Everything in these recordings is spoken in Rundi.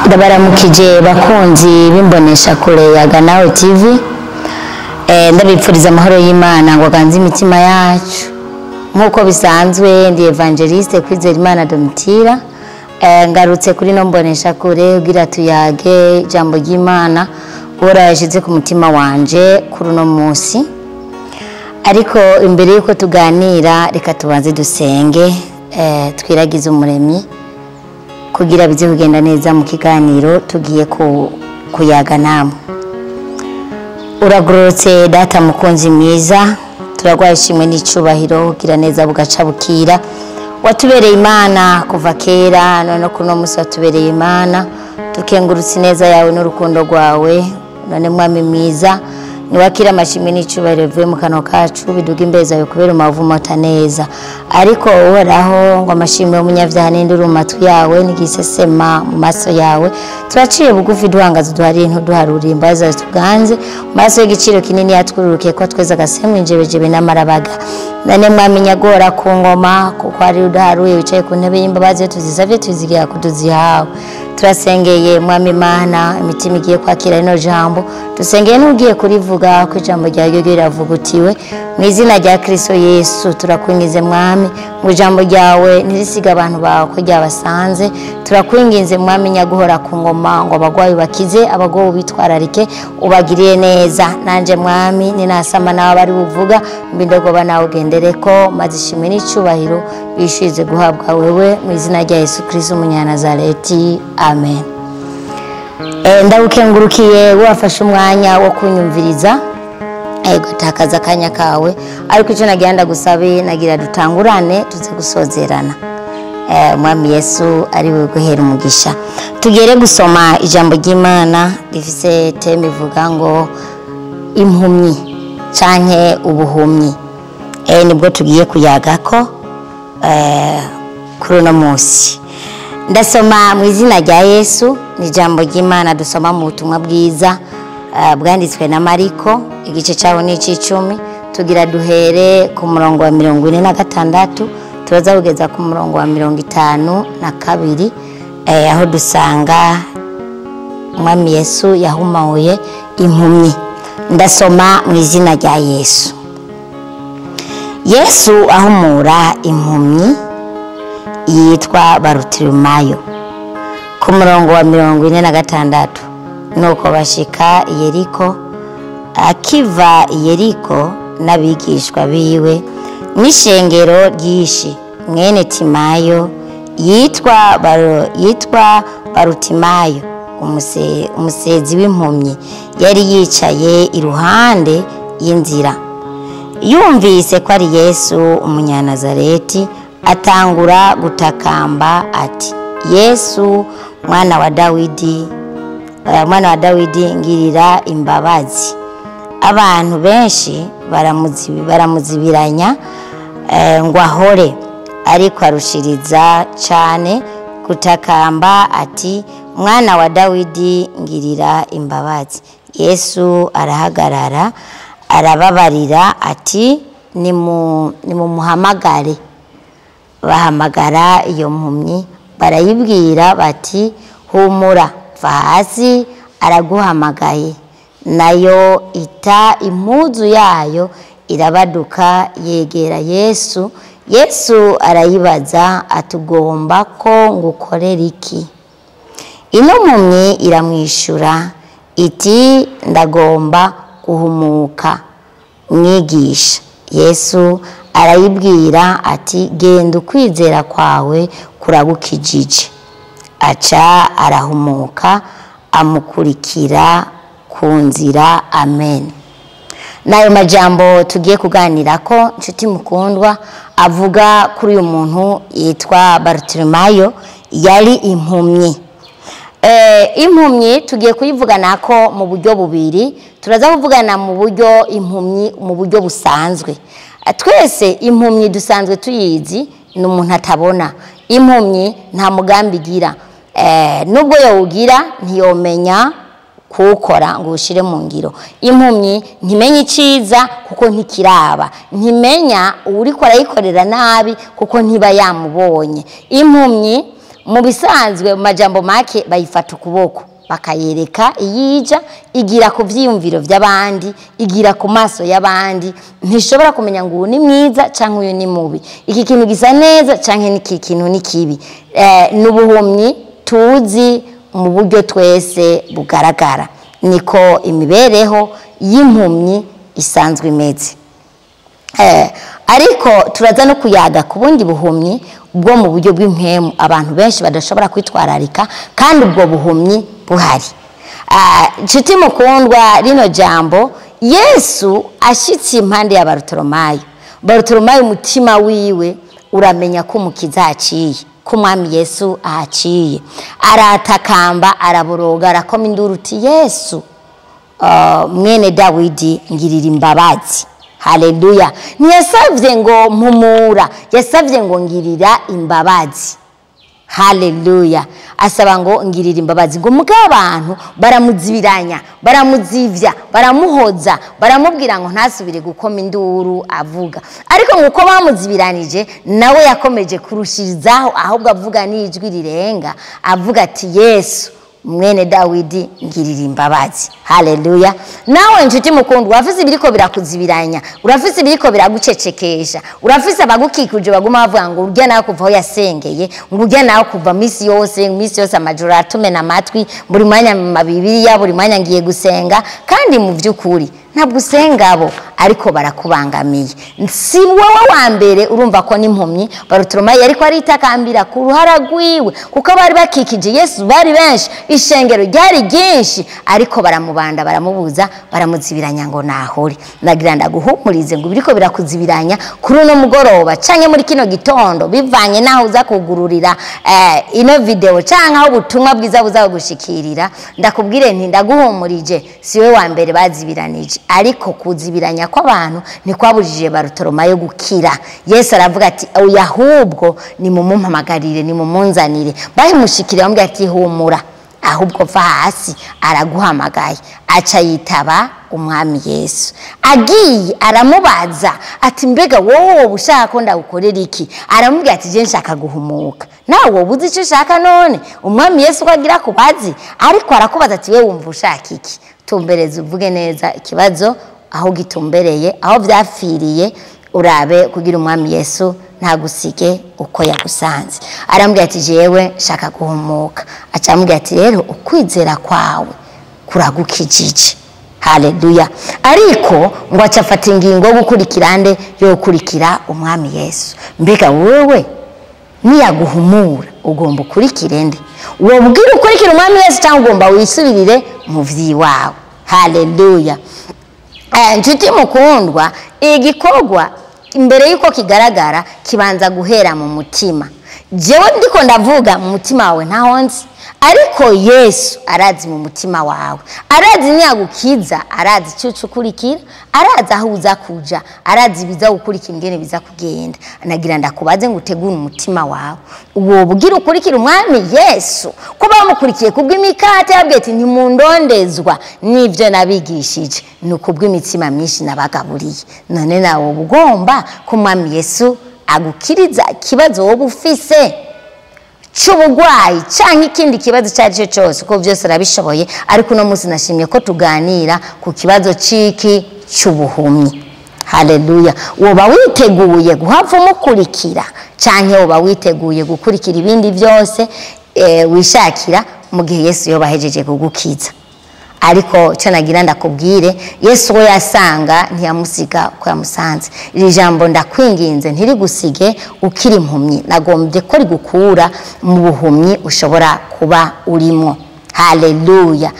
Ndabaramukije bakunzi b'imbonesha kure ya Ganawe TV. Ndabipfuriza amahoro y'Imana ngo aganze imitima yacu. Nk'uko bisanzwe ndi Evangeliste Kwizerimana Domitira. Ngarutse kuri no mbonesha kure kugira tuyage ijambo ry'Imana Uhoraho yashize ku mutima wanje kuri uno munsi. Ariko imbere yuko tuganira reka tubanze dusenge, twiragize umuremyi kugira bize kugenda neza mu kiganiro tugiye kuyaga namwe. Uragororotse data mukunzi mwiza, turagwaye ishimwe n'icubahiro, kugira neza bugaca bukira. Watubereye Imana kuva kera none kuno munsi watubereye Imana, tukengurutse neza yawe n'urukundo rwawe. None mwami mwiza, niwakira amashimwe n'icubahiro bivuye mu kanwa kacu, biduga imbere zawe kubera umavumo ataneza. Ariko Uhoraho ngo amashimwe y'umunyavyaha n'induru mu matwi yawe n'igisesema mu maso yawe, turaciye bugufi duhangaza uduhariye ntuduharure imbabazi zawe tuganze mu maso y'igiciro kinini yatwururukiye ko tweza agasemu injebejebe n'amarabaga. None mwami nyagora ku ngoma, kuko ari udaharuye wicaye ku ntebe y'imbabazi, tuzisavye tuzigira kutuzihawe. Turasengeye mwami Imana imitima igiye kwakira rino jambo, dusengeye n'ugiye kurivuga ko ijambo ryawe riravugutiwe mu izina rya Kristo Yesu. Turakwingize mwami ngo ijambo ryawe ntirisiga abantu bawe ko ryabasanze. Turakwinginze mwami nyaguhora ku ngoma ngo abagwayi bakize, abagowe bitwararike, ubagiriye neza. Nanje mwami ninasama nawe bari buvuga mbindogoba nawe ugendereko, maze ishimwe n'icubahiro bishize guhabwa wewe mu izina rya Yesu Kristo umunyanazareti, amen. Ndagukengurukiye wafashe umwanya wo kunyumviriza, gatakaza akanya kawe, ariko icyo nagira ndagusabe nagira dutangurane tuze gusozerana. Umwami Yesu ari we guhera umugisha. Tugere gusoma ijambo ry'Imana rifise teme ivuga ngo impumyi canke ubuhumyi. Nibwo tugiye kuyagako kuri uno munsi. Ndasoma mu izina rya Yesu, ni ijambo ry'Imana dusoma mu butumwa bwiza bwanditswe na Mariko, igice cyaho ni ic'icumi. Tugira duhere ku murongo wa 46 turaza kugeza ku murongo wa 52, aho dusanga Umwami Yesu yahumaye impumyi. Ndasoma mu izina rya Yesu. Yesu ahumura impumyi yitwa Barutimayo. Ku murongo wa 46, nuko bashika i Yeriko. Akiva i Yeriko n'abigishwa biwe n'ishengero ryinshi, mwene Timayo yitwa Barutimayo umusezi w'impumyi yari yicaye iruhande y'inzira. Yumvise ko ari Yesu umunyanazareti, atangura gutakamba ati, Yesu mwana wa Dawidi, mwana wa Dawidi ngirira imbabazi. Abantu benshi baramuzibiranya ngo ahore, ariko arushiriza cyane gutakamba ati, mwana wa Dawidi ngirira imbabazi. Yesu arahagarara arababarira ati, nimumuhamagare. Bahamagara iyo mpumyi barayibwira bati, humura, va hasi, araguhamagaye. Nayo ita impuzu yayo irabaduka yegera Yesu. Yesu arayibaza atugomba ko ngukorera iki? Ino mpumyi iramwishura iti, ndagomba guhumuka mwigisha. Yesu arayibwira ati, genda ukwizera kwawe kuragukijije. Aca arahumuka amukurikira ku nzira. Amen. Nayo majambo tugiye kuganira ko nshuti mukundwa avuga kuri uyu muntu yitwa Bartimayo yari impumyi. Impumyi tugiye kuyivugana ko mu buryo bubiri. Turaza kuvugana mu buryo impumyi mu buryo busanzwe. Twese impumyi dusanzwe tuyizi ni umuntu atabona. Impumyi nta mugambi igira, nubwo yawugira ntiyomenya kuwukora ngo ushire mu ngiro. Impumyi ntimenya iciza kuko ntikiraba, ntimenya uriko arayikorera nabi kuko ntiba yamubonye. Impumyi Mu bisanzwe, mu majambo make, bayifata ukuboko bakayereka iyija, igira ku vyiyumviro vy'abandi, igira ku maso y'abandi. Ntishobora kumenya ngo uyu ni mwiza canke uyu ni mubi, iki kintu gisa neza canke n'iki kintu ni kibi. Ni ubuhumyi tuzi mu buryo twese bugaragara, niko imibereho y'impumyi isanzwe imeze. Ariko turaza no kuyaga ku bundi buhumyi bwo mu buryo bw'impwemu abantu benshi badashobora kwitwararika, kandi ubwo buhumyi buhari. Nshuti mukundwa, rino jambo, Yesu ashitse impande ya Barutolomayo, Barutolomayo umutima wiwe uramenya ko Umukiza aciye, ko Umwami Yesu ahaciye. Aratakamba, araboroga, arakoma induru uti: "Yesu, mwene Dawidi, ngirira imbabazi." Haleluya! Ntiyasavye ngo mpumura, yasavye ngo ngirira imbabazi. Haleluya! Asaba ngo ngirira imbabazi. Ngo mugabo abantu baramuzibiranya, baramuzivya, baramuhoza, baramubwira ngo ntasubire gukoma induru avuga. Ariko nguko bamuzibiranije, nawe yakomeje kurushirizaho, ahubwo avuga n'ijwi rirenga, avuga ati: "Yesu mwene Dawidi, ngirira imbabazi." Haleluya! Nawe nshuti mukundwa, urafise ibiriko birakuzibiranya, urafise ibiriko biragucecekesha, urafise abagukikuje baguma bavuga ngo urya nawe kuva aho yasengeye, ngo urya nawe kuva misi yose, misi yose, amajoro atumena amatwi, buri mwanya mu mabibiriya, buri mwanya ngiye gusenga. Kandi mu by'ukuri ntabwo usenga abo, ariko barakubangamiye. Si wowe wa mbere. Urumva ko n'impumyi Barutolomayo ariko aritakambira ku ruhara rwiwe, kuko bari bakikije Yesu bari benshi, ishengero ryari ryinshi, ariko baramubanda, baramubuza, baramuzibiranya ngo nahore. Nagira ndaguhumurize ngo biriko birakuzibiranya kuri uno mugoroba canke muri kino gitondo, bivanye naho uza kugururira ino video canke aho ubutumwa bwiza buza kugushikirira, ndakubwire nti ndaguhumurije, si we wa mbere bazibiranije. Ariko kuzibiranya kw'abantu ntikwabujije Barutolomayo gukira. Yesu aravuga ati: "Oya, ahubwo nimumumpamagarire, nimumunzanire." Bahimushikiriye, bamubwira ati: "Humura, ahubwo va hasi, araguhamagaye." Aca yitaba Umwami Yesu. Agiye aramubaza ati: "Mbega wowe woba ushaka ko ndagukorera iki?" Aramubwira ati: "Je nshaka guhumuka." Nawe woba uzi icyo ushaka? None Umwami Yesu ko agira kubazi, ariko arakubaza ati: "We wumva ushaka iki?" Tumbereze, uvuge neza ikibazo aho gitumbereye, aho byapfiriye, urabe kugira Umwami Yesu ntagusige uko yagusanze. Arambwira ati: "Jewe nshaka guhumuka." Aca amubwira ati: "Rero ukwizera kwawe kuragukijije." Haleluya! Ariko ngo aca afata ingingo yo gukurikira nde? Yo gukurikira Umwami Yesu. Mbega wewe niyaguhumura ugomba ukurikire nde? Wobwira ukurikira Umwami Yesu cyangwa ugomba wisubirire mu vy'iwawe? Haleluya! Nshuti mukundwa, igikorwa imbere y'uko kigaragara kibanza guhera mu mutima. Jewe ndiko ndavuga mu mutima wawe ntaho nzi, ariko Yesu arazi mu mutima wawe. Arazi niyagukiza, arazi icyo ukurikira, arazi aho uza kuja, arazi ibiza gukurikira, ingene biza kugenda. Nagira ndakubaze ngo utegure umutima wawe, wobwira ukurikira Umwami Yesu? Ko bamukurikiye kubw'imikate, yabwiye ati: "Ntimundondezwa n'ibyo nabigishije, ni ukubw'imitsima myinshi nabagaburiye." None nawe uba ugomba ko Umwami Yesu agukiriza ikibazo wowe ufise c'ubugwayi canke ikindi kibazo icyo ari cyo cyose, kuko byose arabishoboye. Ariko uno munsi nashimye ko tuganira ku kibazo c'iki? C'ubuhumyi. Haleluya! Woba witeguye guhava umukurikira, canke woba witeguye gukurikira ibindi byose wishakira mu gihe Yesu yoba ahejeje kugukiza? Ariko cyo nagira ndakubwire, Yesu we yasanga ntiyamusiga uko yamusanze. Iri jambo ndakwinginze ntirigusige ukiri impumyi, nagombye ko rigukura mu buhumyi ushobora kuba urimo. Haleluya!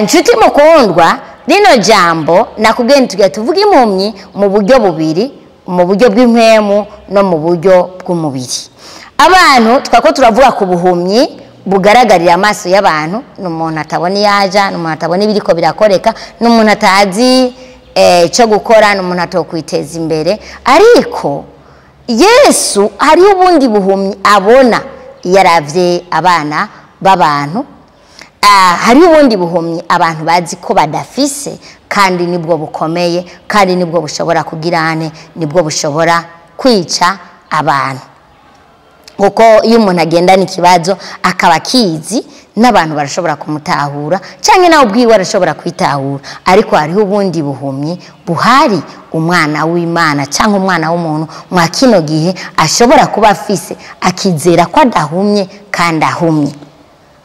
Nshuti mukundwa, rino jambo nakubwiye ntitugira tuvuge impumyi mu buryo bubiri: mu buryo bw'impwemu no mu buryo bw'umubiri. Abantu twako turavuga ku buhumyi bugaragarira amaso y'abantu: ni umuntu atabona iyo aja, ni umuntu atabona ibiriko birakoreka, ni umuntu atazi icyo gukora, ni umuntu atokwiteza imbere. Ariko Yesu hariho ubundi buhumyi abona iyo aravye abana b'abantu. Hariho ubundi buhumyi abantu bazi ko badafise, kandi nibwo bukomeye, kandi nibwo bushobora kugirane, nibwo bushobora kwica abantu. Kuko iyo umuntu agendana ikibazo akaba akizi, n'abantu barashobora kumutahura cyangwa nawe ubwiwe arashobora kwitahura. Ariko hariho ubundi buhumyi buhari umwana w'Imana cyangwa umwana w'umuntu mwa kino gihe ashobora kuba afise, akizera ko adahumye kandi ahumye.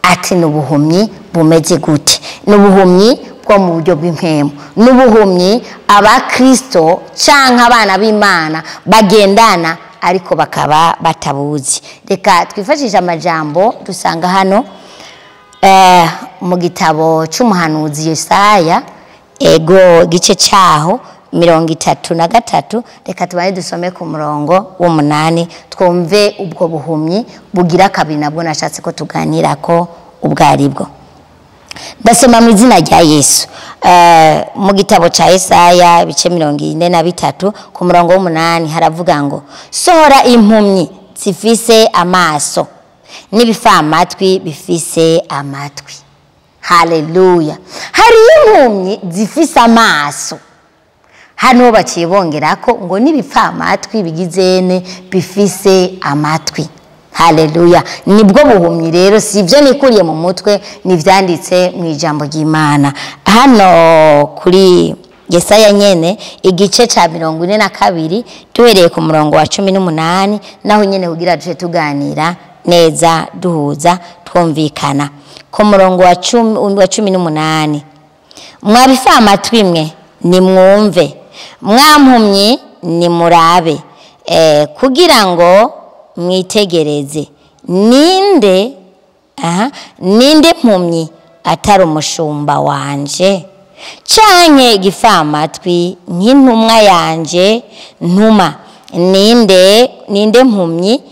Ati ni ubuhumyi bumeze gute? Ni ubuhumyi bwo mu buryo bw'impemu, ni ubuhumyi abakristo cyangwa abana b'Imana bagendana ariko bakaba batabuzi. Reka twifashishe amajambo dusanga hano mu gitabo cy'umuhanuzi Yesaya, ego gice cyaho 33. Reka tubaye dusome ku murongo w'8 twumve ubwo buhumyi bugira kabiri nabwo nashatse ko tuganira ko ubwo aribwo. Ndasoma mu izina rya Yesu. Mu gitabo cya Yesaya ibice 43 ku murongo w'8 haravuga ngo: sohora impumyi zifise amaso n'ibifamatwi bifise amatwi. Haleluya. Hari impumyi zifise amaso, hano baciye bongerako ngo n'ibifamatwi bigizene bifise amatwi. Haleluya. Nibwo buhumyi rero, si ibyo nikuriye mu mutwe, ni ibyanditse mu ijambo ry'Imana. Hano kuri Yesaya nyene igice ca 42 duhereye ku murongo wa 18, naho nyene kugira duce tuganira neza duhuza twumvikana. Ku murongo wa 18: mwabifamatwi mwe nimwumve, mwampumyi nimurabe, kugira ngo mwitegereze. Ninde ninde mpumyi atari umushumba wanje, canke igifamatwi nk'intumwa yanje ntuma? Ninde mpumyi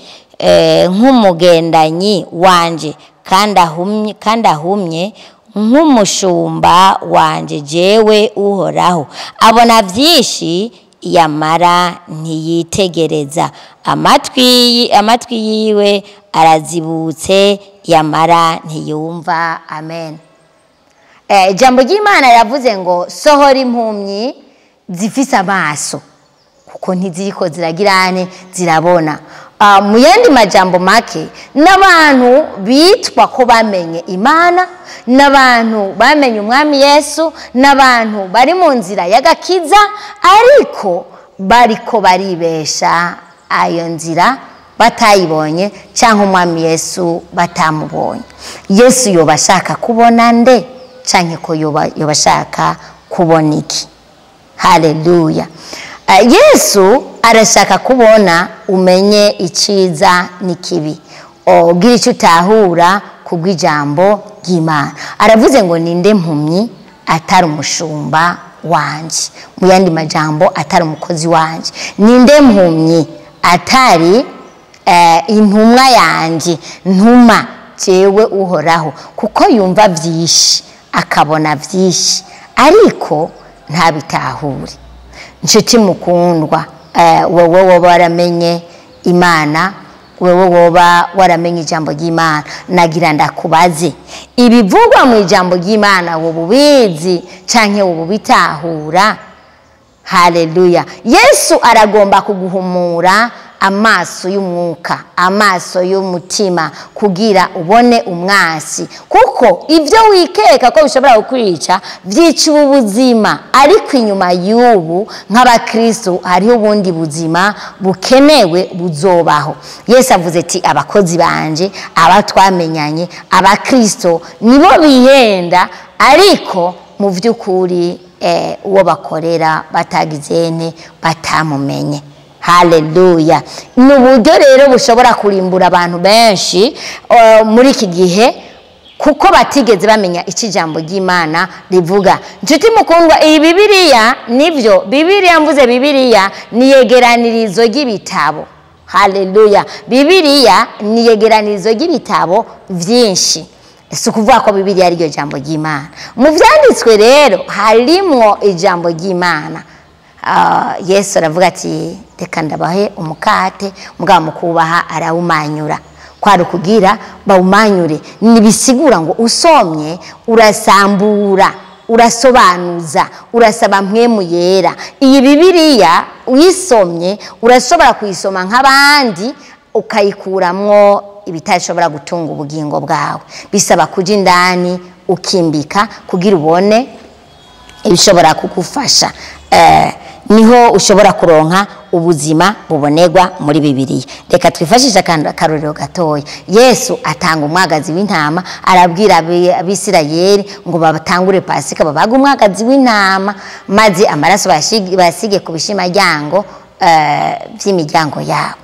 nk'umugendanyi wanje, kandi ahumye nk'umushumba wanje jewe Uhoraho? Abona vyinshi yamara ntiyitegereza, amatwi yiwe arazibutse yamara ntiyumva. Amen. Ijambo ry'Imana yavuze ngo sohora impumyi zifise amaso, kuko ntiziriko ziragirane zirabona. Mu yandi majambo make, n'abantu bitwa ko bamenye Imana, n'abantu bamenye Umwami Yesu, n'abantu bari mu nzira y'agakiza, ariko bariko baribesha ayo nzira batayibonye cyangwa Umwami Yesu batamubonye. Yesu yoba ashaka kubona nde, canke ko yoba ashaka kubona iki? Haleluya. Yesu arashaka kubona umenye iciza n'ikibi, ugira icyo utahura kubw'ijambo ry'Imana. Aravuze ngo ninde mpumyi atari umushumba wanje, mu yandi majambo atari umukozi wanje? Ninde mpumyi atari intumwa yanje ntuma jewe Uhoraho? Kuko yumva vyinshi akabona vyinshi ariko ntabitahure. Nshuti mukundwa, wowe woba waramenye Imana, wewe woba waramenye ijambo ry'Imana, nagira ndakubaze, ibivugwa mu ijambo ry'Imana wowe ubizi canke wowe ubitahura? Haleluya. Yesu aragomba kuguhumura amaso y'umwuka, amaso y'umutima, kugira ubone umwasi. Kuko ivyo wikeka ko bishobora kukwica vyica ubuzima, ariko inyuma y'ubu nk'abakristo hariho ubundi buzima bukenewe buzobaho. Yesu avuze ati abakozi banje, abatwamenyanye, abakristo nibo bihenda, ariko mu vy'ukuri uwo bakorera batagizene batamumenye. Haleluya. Ni uburyo rero bushobora kurimbura abantu benshi muri iki gihe, kuko batigeze bamenya iki jambo ry'Imana rivuga. Nshuti mukundwa, iyi Bibiliya nivyo, Bibiliya mvuze Bibiliya ni yegeranirizo ry'ibitabo. Haleluya. Bibiliya ni yegeranirizo ry'ibitabo vyinshi. Si ukuvuga ko Bibiliya ari ryo jambo ry'Imana. Mu vyanditswe rero harimwo ijambo ry'Imana. Yesu aravuga ati reka ndabahe umukate, mugabo mukubaha arawumanyura. Kwari kugira bawumanyure, nibisigura ngo usomye urasambura, urasobanuza, urasaba mpwemu yera. Iyi Bibiliya uyisomye urashobora kuyisoma nk'abandi, ukayikuramwo ibitashobora gutunga ubugingo bwawe. Bisaba kuja indani ukimbika kugira ubone ibishobora kugufasha. Niho ushobora kuronka ubuzima bubonerwa muri Bibiliya. Reka twifashishe akarorero gatoya. Yesu atanga umwagazi w'intama, arabwira Abisirayeli ngo babatangure Pasika babaga umwagazi w'intama, maze amaraso bayasige ku bishimaryango vy'imiryango yabo.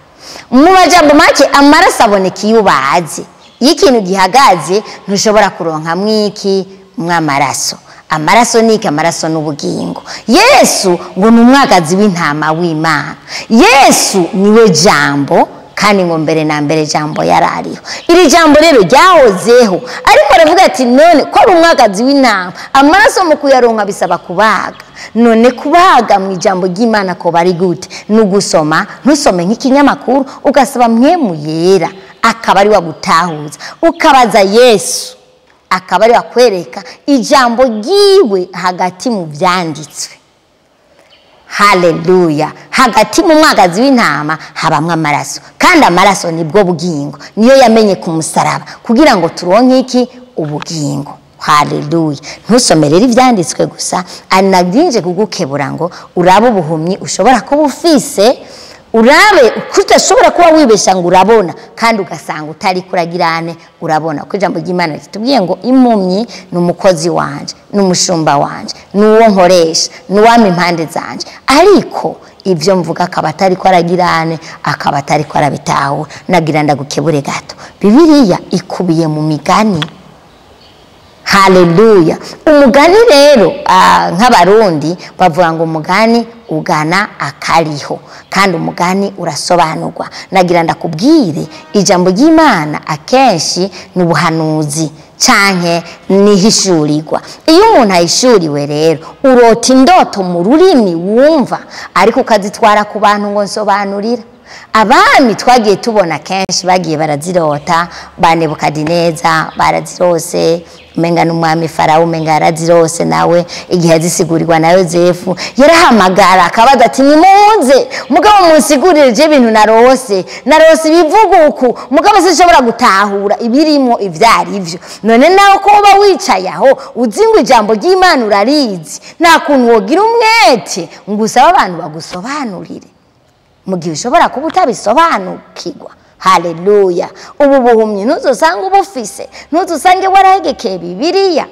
Mu majambo make, amaraso aboneka iyo ubaze. Iyo ikintu gihagaze ntushobora kuronka mwiki mw'amaraso. Amaraso ni iki? Amaraso n'ubugingo. Yesu ngo ni umwagazi w'intama w'Imana. Yesu niwe jambo, kandi ngo mbere na mbere jambo yarariho. Iri jambo rero ryahozeho, ariko aravuga ati none ko ari umwagazi w'intama, amaraso mu kuyaronka bisaba kubaga. None kubaga mu ijambo ry'Imana ko bari gute? Nugusoma, ntusome nk'ikinyamakuru, ugasaba Mpwemu Yera akaba ari wagutahuza, ukabaza Yesu akaba ari wakwereka ijambo ryiwe hagati mu vyanditswe. Haleluya. Hagati mu mwagazi w'intama habamwe amaraso, kandi amaraso nibwo bugingo, niyo yamenye ku musaraba kugira ngo turonke iki? Ubugingo. Haleluya. Ntusome rero ivyanditswe gusa, anaginje kugukebura ngo urabe ubuhumyi ushobora kuba ufise, urabe kudashobora kuba wibesha ngo urabona kandi ugasanga utari kuragirane urabona. Kuko ijambo ry'Imana ritubwiye ngo impumyi ni umukozi wanje, ni umushumba wanje, ni uwo nkoresha, ni uwampa impande zanje, ariko ibyo mvuga akaba atari ko aragirane, akaba atari ko arabitahura. Nagira ndagukebure gato. Bibiliya ikubiye mu migani. Haleluya. Umugani rero, nk'abarundi bavuga ngo umugani ugana akariho, kandi umugani urasobanurwa. Nagira ndakubwire ijambo ry'Imana akenshi ni ubuhanuzi canke nihishurirwa. Iyo umuntu ahishuriwe rero, urota indoto mu rurimi wumva, ariko ukazitwara ku bantu ngo nsobanurira. Abami twagiye tubona kenshi bagiye barazirota, ba Nebukadineza barazirose, umenga n'umwami Farawo umenga yarazirose nawe igihe azisigurirwa na Yozefu, yarahamagara akabaza ati nimuze mugabo munsigurire je ibintu narose, narose ibivuga uku, mugabo sinshobora gutahura ibirimo ivyari ivyo. None nawe ko uba wicaye aho uzi ngo ijambo ry'Imana urarizi, nta kuntu wogira umwete ngo usabe abantu bagusobanurire mu gihe ushobora kuba utabisobanukirwa. Haleluya. Ubu buhumyi ntuzosanga ubufise, ntuzosange warahegekeye Bibiliya,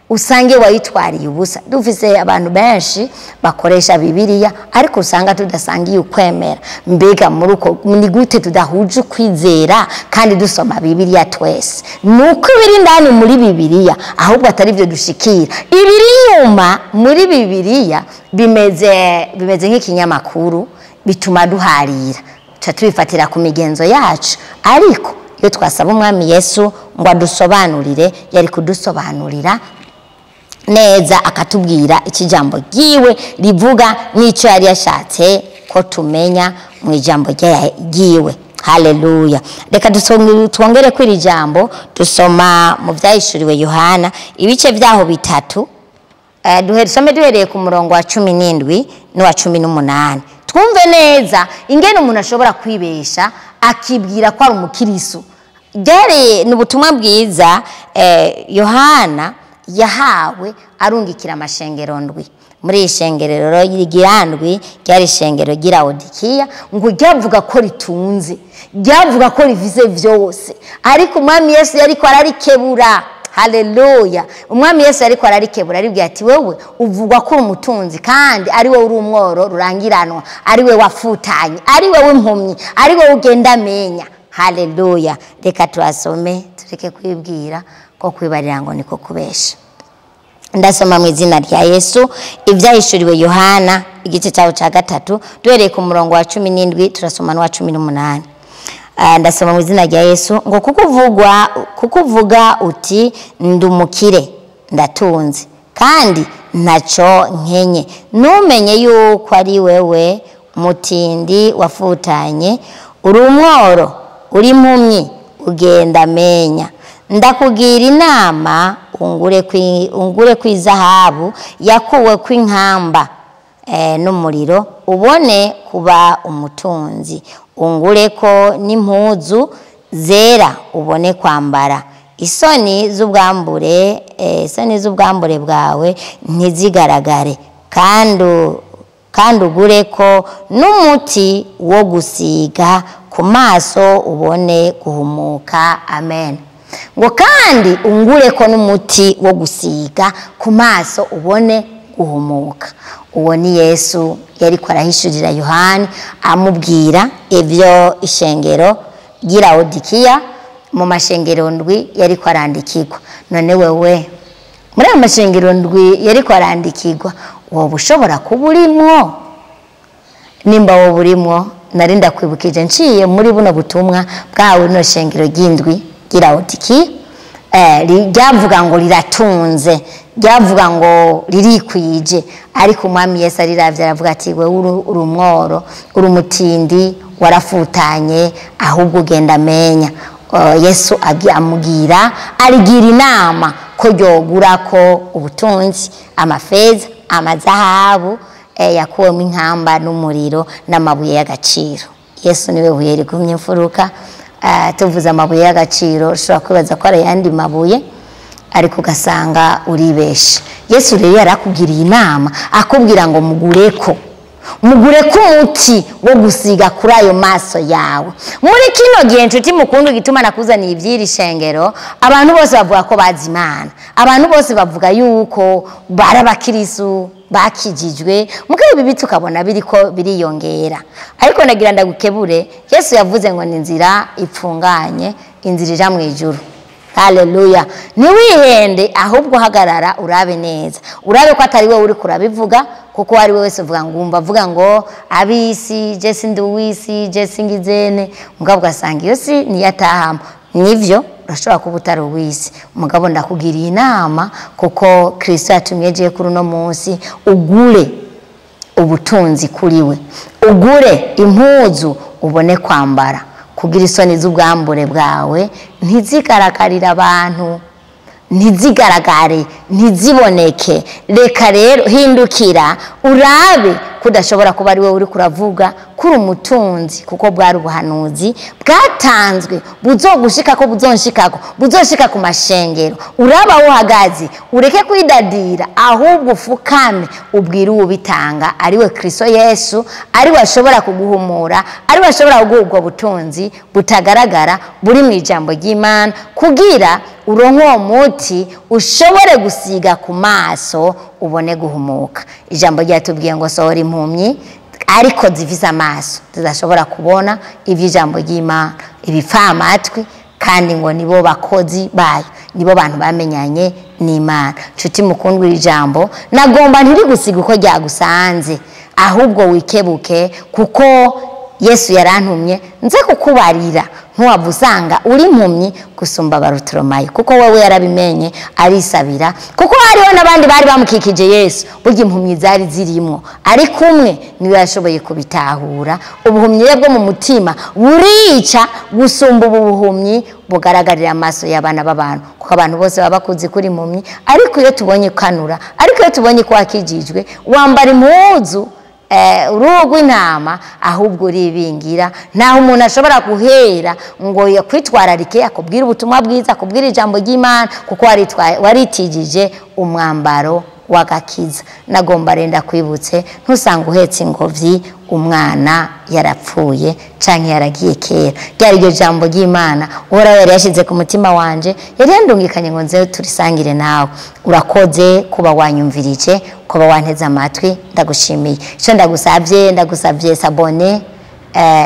usange wayitwariye ubusa. Dufise abantu benshi bakoresha Bibiliya, ariko usanga tudasangiye ukwemera. Mbega muri uko ni gute tudahuje ukwizera kandi dusoma Bibiliya twese? Nuko ibiri indani muri Bibiliya ahubwo atari byo dushikira. Ibiri inyuma muri Bibiliya bimeze nk'ikinyamakuru, bituma duharira, tuca tubifatira ku migenzo yacu. Ariko iyo twasaba Umwami Yesu ngo adusobanurire, yari kudusobanurira neza, akatubwira iki jambo ryiwe rivuga n'icyo yari yashatse ko tumenya mu ijambo ryiwe. Haleluya. Reka twongere kuri iri jambo dusoma mu vyahishuriwe Yohana ibice vyaho 3. Dusome duhereye ku murongo wa 17 n'uwa 18. Twumve neza ingene umuntu ashobora kwibesha akibwira ko ari umukirisu. Ryari ni ubutumwa bwiza Yohana yahawe arungikira amashengero ndwi. Muri iri shengero ry'irandwi ryari ishengero ry'Ilaodikiya, ngo ryavuga ko ritunze, ryavuga ko rivize vyose, ariko Umwami Yesu yariko ararikebura. Haleluya. Umwami Yesu ariko ararikebura, aribwira ati wewe uvugwa ko uri umutunzi kandi ari wowe uri umworo rurangiranwa, ari we wafutanye, ari wewe impumyi, ari wowe ugenda amenya. Haleluya. Reka turasome tureke kwibwira ko kwibarira ngo niko kubesha. Ndasoma mu izina rya Yesu ivyahishuriwe Yohana igice cyawo ca 3 duhereye ku murongo wa 17 turasoma n'uwa 18. Ndasoma mu izina rya Yesu ngo kukuvuga uti ndumukire ndatunze kandi ntaco nkenye, numenye yuko ari wewe mutindi wafutanye, uri umworo, uri impumyi, ugenda menya. Ndakugira inama ungure kwizahabu yakuwe kw'inkamba n'umuriro, ubone kuba umutunzi. Ungureko n'impuzu zera ubone kwambara. Isoni z'ubwambure, isoni z'ubwambure bwawe ntizigaragare, kandi ugureko n'umuti wo gusiga ku maso ubone guhumuka. Amen. Ngo kandi ungureko n'umuti wo gusiga ku maso ubone guhumuka. Uwo ni Yesu yariko arahishurira Yohani, amubwira ivyo ishengero ry'i Laodikiya mu mashengero ndwi yariko arandikirwa. None wewe muri ayo mashengero ndwi yariko arandikirwa, woba ushobora kuba urimwo? Nimba woba urimwo, nari ndakwibukije nciye muri buno butumwa bwawe rino shengero ry'indwi ry'i Laodikiya, ryavuga ngo riratunze, ryavuga ngo ririkwije, ariko umwami Yesu ariravye aravuga ati wewe uri umworo, uri umutindi, warafutanye, ahubwo ugenda amenya. Yesu amubwira, arigira inama ko yogurako ubutunzi, amafeza, amazahabu, yakuwemo inkamba n'umuriro n'amabuye y'agaciro. Yesu niwe buye rigumye imfuruka. Tuvuze amabuye y'agaciro ushobora kwibaza ko ari ayandi mabuye, ariko ugasanga uribeshe. Yesu rero yarakugiriye inama, akubwira ngo mugureko, mugureko umuti wo gusiga kuri ayo maso yawe. Muri kino gihe nshuti mukunda, igituma nakuzaniye iby'iri shengero, abantu bose bavuga ko bazi Imana, abantu bose bavuga yuko bari abakirisu bakijijwe, mugabo ibi tukabona biriko biriyongera. Ariko nagira ndagukebure, Yesu yavuze ngo ni inzira ipfunganye, inzira ija mu ijuru. Haleluya. Ntiwihende, ahubwo hagarara urabe neza, urabe ko atari wowe uri kurabivuga, kuko ari we wese uvuga ngo umva avuga ngo abisi je sindi uwisi je singizene, mugabo ugasanga iyo si niyo atahamo. Nivyo urashobora kuba utari uwisi, mugabo ndakugiriye inama kuko Kristo yatumye je kuri uno munsi, ugure ubutunzi kuri we, ugure impuzu ubone kwambara, kugira isoni z'ubwambure bwawe ntizigaragarire abantu, ntizigaragare, ntiziboneke. Reka rero hindukira urabe ko udashobora kuba ari wowe uri kuravuga kuri umutunzi, kuko bwari ubuhanuzi bwatanzwe buzogushikako, buzonshikako, buzoshika ku mashengero. Uraba aho uhagaze, ureke kwidadira, ahubwo ufukame ubwire uwubitanga, ariwe Kristo Yesu, ariwe ashobora kuguhumura, ariwe ashobora kuguha ubwo butunzi butagaragara buri mu ijambo ry'Imana, kugira uronke uwo muti ushobore gusiga ku maso ubone guhumuka. Ijambo ryatubwiye ngo sohora impumyi ariko zifise amaso zidashobora kubona ivy'ijambo ry'Imana, ibipfamatwi, kandi ngo nibo bakozi bayo, nibo bantu bamenyanye n'Imana. Nshuti mukundwa, iri jambo nagomba ntirigusiga uko ryagusanze, ahubwo wikebuke, kuko Yesu yarantumye nze kukubarira ntuwava usanga uri impumyi gusumba Barutolomayo, kuko wewe yarabimenye arisabira, kuko hariho n'abandi bari bamukikije Yesu, burya impumyi zari zirimwo, ariko umwe niwe yashoboye kubitahura. Ubuhumyi bwo mu mutima burica gusumba ubu buhumyi bugaragarira amaso y'abana b'abantu, kuko abantu bose baba bakuzi kuri impumyi, ariko iyo tubonye kanura, ariko iyo tubonye ko wakijijwe, wambara impuzu uruhu rw'intama, ahubwo uribingira. Ntaho umuntu ashobora guhera ngo yakwitwararike akubwire ubutumwa bwiza, akubwire ijambo ry'Imana, kuko waritijije umwambaro w'agakiza. Nagomba renda kwibutse, ntusange uhetse ingobyi umwana yarapfuye canke yaragiye kera. Ryari iryo jambo ry'Imana Uhoraho yari yashize ku mutima wanje, yari yandungikanye ngo nze turisangire nawe. Urakoze kuba wanyumvirije, kuba wanteze amatwi, ndagushimiye. Ico ndagusavye, ndagusavye s'abonner,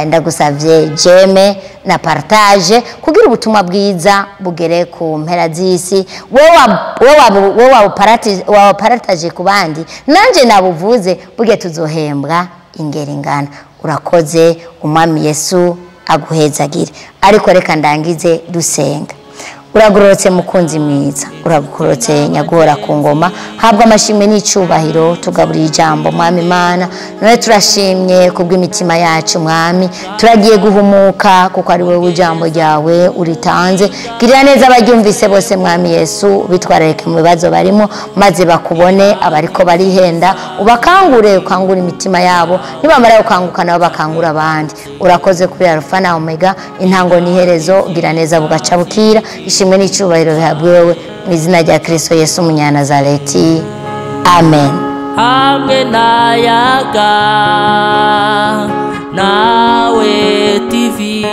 ndagusavye j'aime na partage, kugira ubutumwa bwiza bugere ku mpera z'isi. Wewe wabuparataje ku bandi, nanje nabuvuze, burya tuzohembwa ingeri ingana. Urakoze, umwami Yesu aguhezagire. Ariko reka ndangize dusenga. Uragororotse mukunzi mwiza, uragororotse nyaguhora ku ngoma. Habwa amashimwe n'icubahiro. Tugaburiye ijambo, Mwami Imana. None turashimye kubw'imitima yacu, Mwami. Turagiye guhumuka kuko ari wowe ijambo ryawe uritanze. Girira neza abaryumvise bose, Mwami Yesu, bitwararike mu bibazo barimo maze bakubone. Abariko barihenda ubakangure, ukangure imitima yabo. Nibamara gukanguka, nabo bakangura abandi. Urakoze kuri Alufa na Omega, intango n'iherezo. Gira neza bugaca bukira. Ishimwe n'icubahiro bihabwe wewe, mu izina rya Kristo Yesu Umunyanazareti, amen. Hamwe na Yaga Nawe TV.